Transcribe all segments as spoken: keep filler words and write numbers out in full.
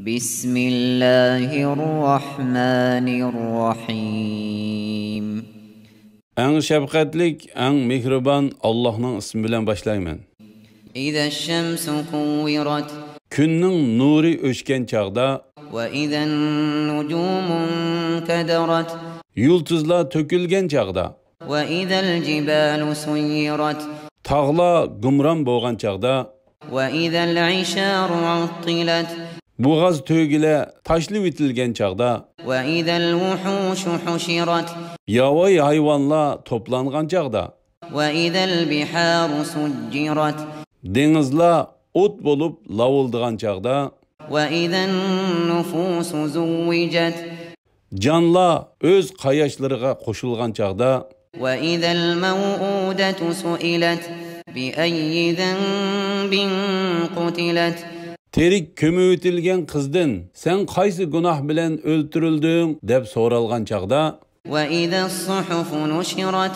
بسم الله الرحمن الرحيم. ئەڭ شەپقەتلىك، ئەڭ مېھرىبان ئاللاھنىڭ ئىسمى بىلەن باشلايمەن. إذا الشمس كورت. كۈننىڭ نۇرى ئۆچكەن چاغدا. وإذا النجوم انكدرت. يۇلتۇزلار تۆكۈلگەن چاغدا. وإذا الجبال سيرت. تاغلار گۇمران بولغان چاغدا. وإذا العشار عطلت. بوغاز تۆگىلەر تاشلىۋېتىلگەن چاغدا. وإذا الوحوش حشرت. ياۋايى ھايۋانلار توپلانغان چاغدا. وإذا البحار سجرت. دېڭىزلار ئوت بولۇپ لاۋۇلدىغان چاغدا. وإذا النفوس زوجت. جانلار ئۆز قاياشلىرىغا قوشۇلغان چاغدا. وإذا الموءودة سئلت بأي ذنب قتلت. تىرىك كۆمۈۋېتىلگەن قىزدىن، «سەن قايسى گۇناھ بىلەن ئۆلتۈرۈلدۈڭ؟» دەپ سورالغان چاغدا. وإذا الصحف نشرت.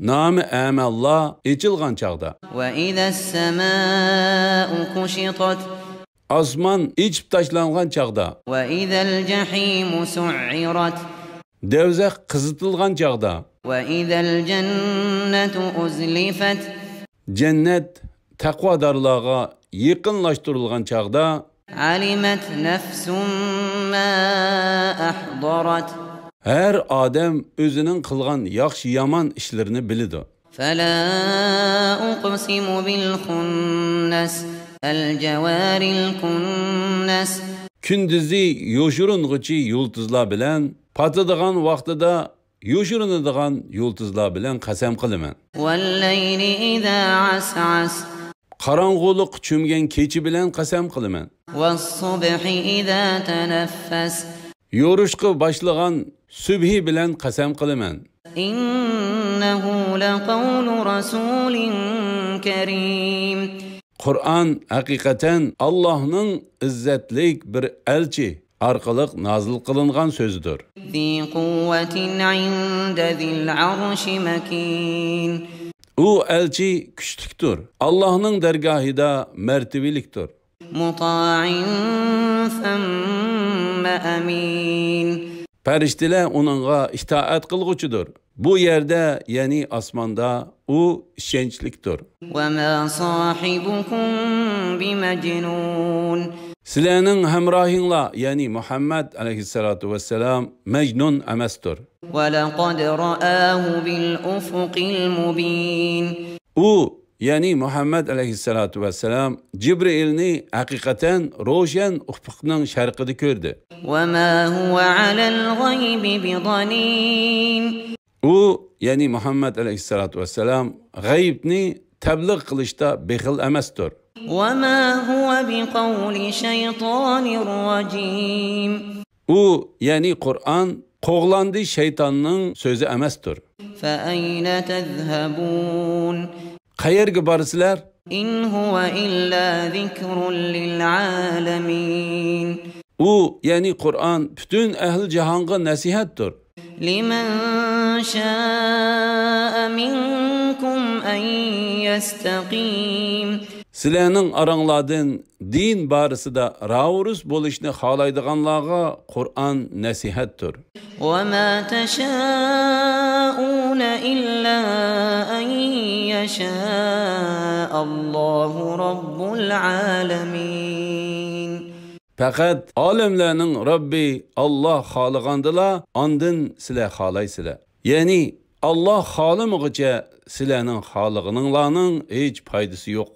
نامە ئەمەللار ئېچىلغان چاغدا. وإذا السماء كشطت. ئاسمان ئېچىپ تاشلانغان چاغدا. وإذا الجحيم سعرت. دەۋزەخ قىزىتىلغان چاغدا. وإذا الجنة أزلفت. جەننەت تەقۋادارلارغا يېقىنلاشتۇرۇلغان چاغدا. علمت نفس ما أحضرت. ھەر ئادەم ئۆزىنىڭ قىلغان ياخشى-يامان ئىشلىرىنى بىلىدۇ. فلا أقسم بالخنس. الجوار الكنس. كۈندۈزى يوشۇرۇنغۇچى يۇلتۇزلار بىلەن، پاتىدىغان ۋاقتىدا يوشۇرۇنىدىغان يۇلتۇزلار بىلەن قەسەم قىلىمەن. والليل إذا عسعس. قاراڭغۇلۇققا چۆمگەن كېچە بىلەن قەسەم قىلىمەن. والصبح إذا تنفس. يورۇشقا باشلىغان سۈبھى بىلەن قەسەم قىلىمەن. إنه لقول رسول كريم. قۇرئان ھەقىقەتەن ئاللاھنىڭ ئىززەتلىك بىر ئەلچى ئارقىلىق نازىل قىلىنغان سۆزىدۇر. ذي قوة عند ذي العرش مكين. ئۇ ئەلچى كۈچلۈكتۇر، ئاللاھنىڭ دەرگاھىدا مەرتىۋىلىكتۇر. مطاع ثم أمين. پەرىشتىلەر ئۇنىڭغا ئىتائەت قىلغۇچىدۇر. بۇ يەردە، يەنى ئاسماندا، ئۇ ئىشەنچلىكتۇر. وما صاحبكم بمجنون. سىلەرنىڭ ھەمراھىڭلار، يەنى مۇھەممەد ئەلەيھىسسالاتۇ ۋەسسالام، مەجنۇن ئەمەستۇر. ولقد رآه بالأفق المبين. ئۇ، يەنى مۇھەممەد ئەلەيھىسسالاتۇ ۋەسسالام، جىبرىئىلنى ھەقىقەتەن روشەن ئۇپۇقنىڭ شەرقىدە كۆردى. وما هو على الغيب بضنين. ئۇ، يەنى مۇھەممەد ئەلەيھىسسالاتۇ ۋەسسالام، غەيىبنى تەبلىغ قىلىشتا بېخىل ئەمەستۇر. وما هو بقول شيطان رجيم. ئۇ، يەنى قۇرئان، قوغلاندى شەيتاننىڭ سۆزى ئەمەستۇر. فأين تذهبون. قەيەرگە بارىسىلەر؟ إن هو إلا ذكر للعالمين. ئۇ، يەنى قۇرئان، پۈتۈن ئەھلى جاھانغا نەسىھەتتۇر. لمن شاء منكم أن يستقيم. سىلەرنىڭ ئاراڭلاردىن دىن بارىسىدا راۋۇرۇس بولۇشنى خالايدىغانلارغا قۇرئان نەسىھەتتۇر. وما تشاءون إلا أن يشاء الله رب العالمين. پەقەت ئالەملەرنىڭ رەببى ئاللاھ خالىغاندىلا، ئاندىن سىلەر خالايسىلەر. يەنى، ئاللاھ خالىمىغۇچە سىلەرنىڭ خالىغىنىڭلارنىڭ ھېچ پايدىسى يوق.